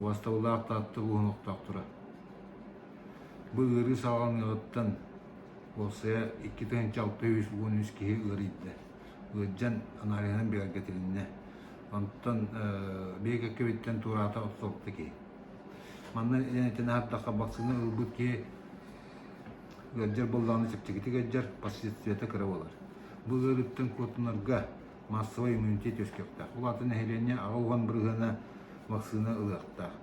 Убастабыллаах Таатта улууһун олохтоохторо! Бу ыарыы саҕаланыаҕыттан уопсайа 2613 киһи ыарыйда, ыалдьан аналиһынан бигэргэтилиннэ. Онтон биһиги кэккэбиттэн туораата 36 киһи. Манна этэн аһардахха, вакцина ылбыт киһи ыалдьар буоллаҕына чэпчэкитик ыалдьар, последствиета кыра буолар. Бу ыарыыттан куотунарга массовай иммунитет үөскүөхтээх. Ол аата нэһилиэнньэ 80 бырыһыана вакцина ылыахтаах.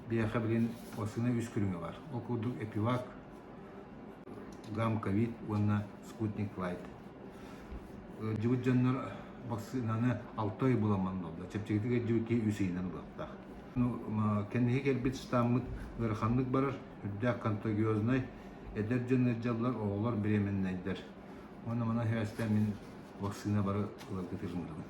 Биһиэхэ билигин вакцина үс көрүҥэ баар. Ол курдук Эпивак, Гам-ковид уонна Спутник Лайт. Ыалдьыбыт дьоннор вакцинаны алта ый буламман ылаллар. Чэпчэкитик ыалдьыбыт киһи үс ыйынан ылыахтаах. Кэнники кэлбит штаммыт ыараханнык барар, үрдээх контагиознай, эдэр дьон ыалдьаллар, оҕолор беременнайдар. Уонна манан сибээстээн мин вакцина бары ыларга тыырыммытым.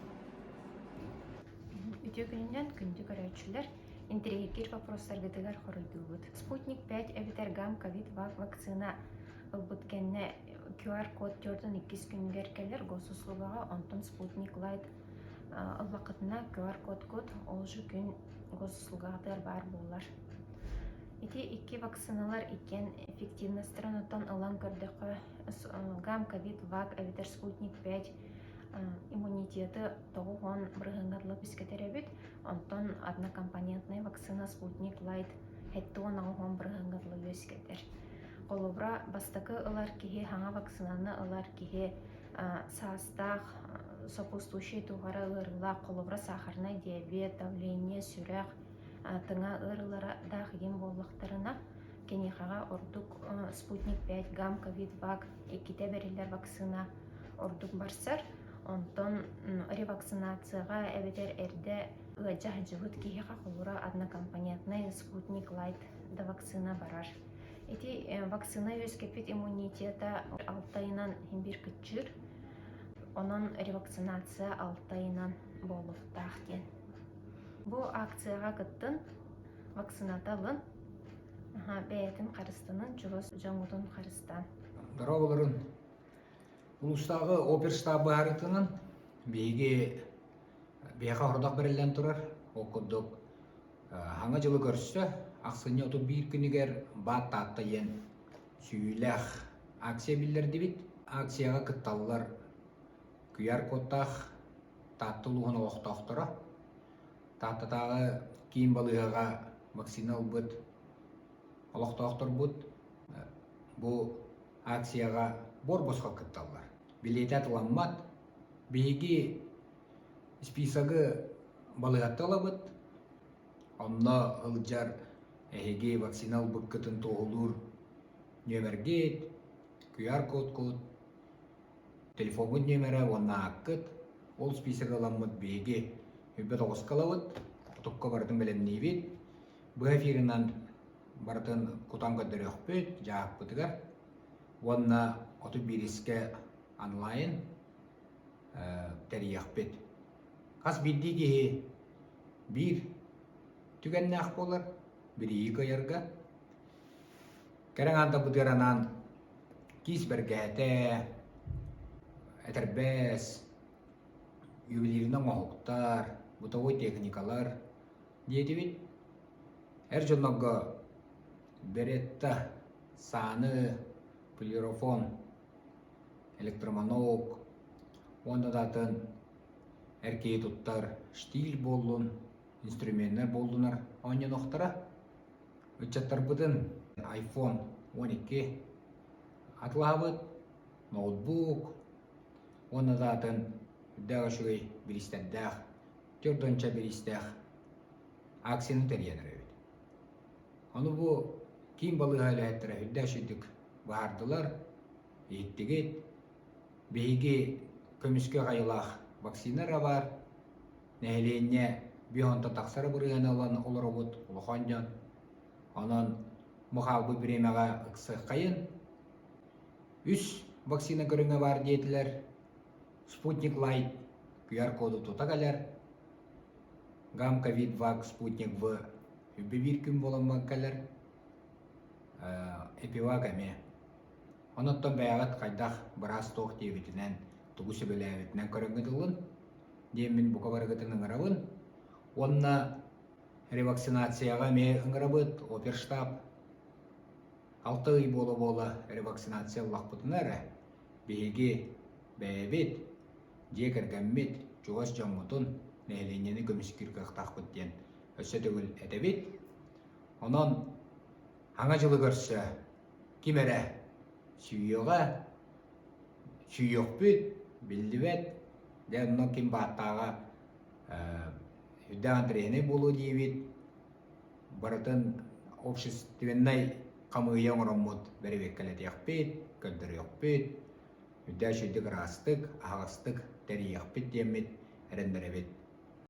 Үтүө күнүнэн күндү көрөөччүлэр, интэриэһиргиир вопростаргытыгар хоруйдуубут. Спутник 5 эбэтэр Гам-Ковид-Вак вакцина ылбыт кэннэ QR-код төрдүн иккис күнүгэр кэлэр госуслугаҕа, онтон Спутник Лайт ыллаххытына QR-кодкут ол же күн госуслугаҕытыгар баар буолар. Ити икки вакциналар иккиэн эффективностарын оттон ылан көрдөххө, Гам-Ковид Вак эбэтэр Спутник 5 иммунитеты 90 бырыһыаҥҥа дылы үскэтэр эбит. Онтон однокомпонентная вакцина Спутник Лайт 78 бырыһыаҥҥа дылы үөскэтэр. Холобура, бастакы ылар киһи саҥа вакцинаны ылар киһи саастаах, сопутствующай туһара ыарыылаах, холобура, сахарнай диабет, давление, сүрэх, тыҥа ыарыылара даах игин буоллахтарына, киниэхэҕэ ордук Спутник 5 Гам Ковид Вак иккитэ бэриллэр вакцина ордук барсар. Онтон ревакцинацияҕа эбэтэр эрдэ ыалдьа сылдьыбыт киһиэхэ холобура однокомпонентный Спутник Лайт да вакцина барар. Ити вакцина үөскэппит иммунитета алта ыйынан иһин биир кыччыыр. Онон ревакцинация алта ыйынан буолуохтаах диэн. Бу акцияҕа кыттын, вакцината ылын, бэйэтин харыстанын, чугас дьоҥҥутун харыстаан. Дорооболорун! Улуустааҕы оперштаб быһаарыытынан биһиги биһиэхэ хордох бэриллэн турар. Ол курдук Саҥа дьылы көрсө ахсынньы 31 күнүгэр Баат Таатта диэн сүүйүүлээх акция биллэрдибит. Акцияҕа кытталлар QR-кодтаах Таатта улууһун олохтоохторо, Тааттатааҕы киин балыыһаҕа вакцина ылбыт олохтоохторбут бу акцияҕа буор босхо кытталлар. Билиэтэ атыламмат. Биһиги списогы балыыһаттан ылабыт. Онно сылдьар эһиги вакцина ылбыккытын туоһулуур нүөмэргит, QR-кодкут, телефоҥҥут нүөмэрэ уонна ааккыт. Ол списогы ыламмыт биһиги үрбэт оҕуска ылабыт, отукка барытын бэлэмниибит. Быһа эфирынан барытын кутан көрдөрүөхпүт дьаһаппытыгар уонна 31-искэ онлайн тэрийиэхпит. Хас биирдии киһи биир түгэннээх буолар, билии кыайарга. Кэрэ аҥаардабытыгар анаан киис бэргэһэтэ, этэрбэс, ювелирнай оҥоһуктар, бытовой техникалар диэтибит. Эр дьоннорго беретта, сааны, полирофон, электроманок уонна да атын эр киһи туттар штиль буоллун, инструменнар буоллунар оонньонуохтара. Ыччаттарбытын iPhone 12 атылаабыт, ноутбук уонна да атын үрдээх үчүгэй бириистэрдээх, төрдөнчө бириистээх акцияны тэрийэн эрэбит. Ону бу киин балыыһа үлэһиттэрэ үрдээх үчүгдүк быһаардылар, иһиттигит. Биһиги көмүскэ хайылаах вакцина эрэ баар. Нэһилиэнньэ биһонто тахсара бырыһыаны ылан олоробут улахан дьон. Онон бу хаалбыт бириэмэҕэ ыксыаххайын. Үс вакцина көрүҥэ баар диэтилэр. Спутник Лайт QR-коду тута кэлэр. Гам ковид вак Спутник В үбү биир күн буолан кэлэр. Эпивак эмиэ. Онон бэйэҕит хайдах быраас туох диэбитинэн, тугу сөбүлээбитинэн көрөҥҥүт ылын диэммин бука барыгытын ыҥырабын. Уонна Ревакцинацияҕа эмиэ ыҥырабыт, оперштаб 6 ый буола-буола ревакцинация ыллахпытына эрэ, биһиги бэйэбит, дьиэ кэргэммит, чугас дьоммутун, нэһилиэнньэни көмүскүүр кыахтаахпыт диэн өссө төгүл этэбит. Онон Саҥа дьылы көрсө ким эрэ сүүйүөҕэ, сүүйүөхпүт биллибэт. Дьэ онно ким бааттааҕа үрдээх интэриэһинэй буолуо диибит. Барытын общественнай хамыыһыйа оҥороммут бэрэбиэркэлэтиэхпит, көрдөрүөхпүт, үрдээх үчүгэйдик ыраастык, аһаҕастык тэрийиэхпит диэммит эрэннэрэбит.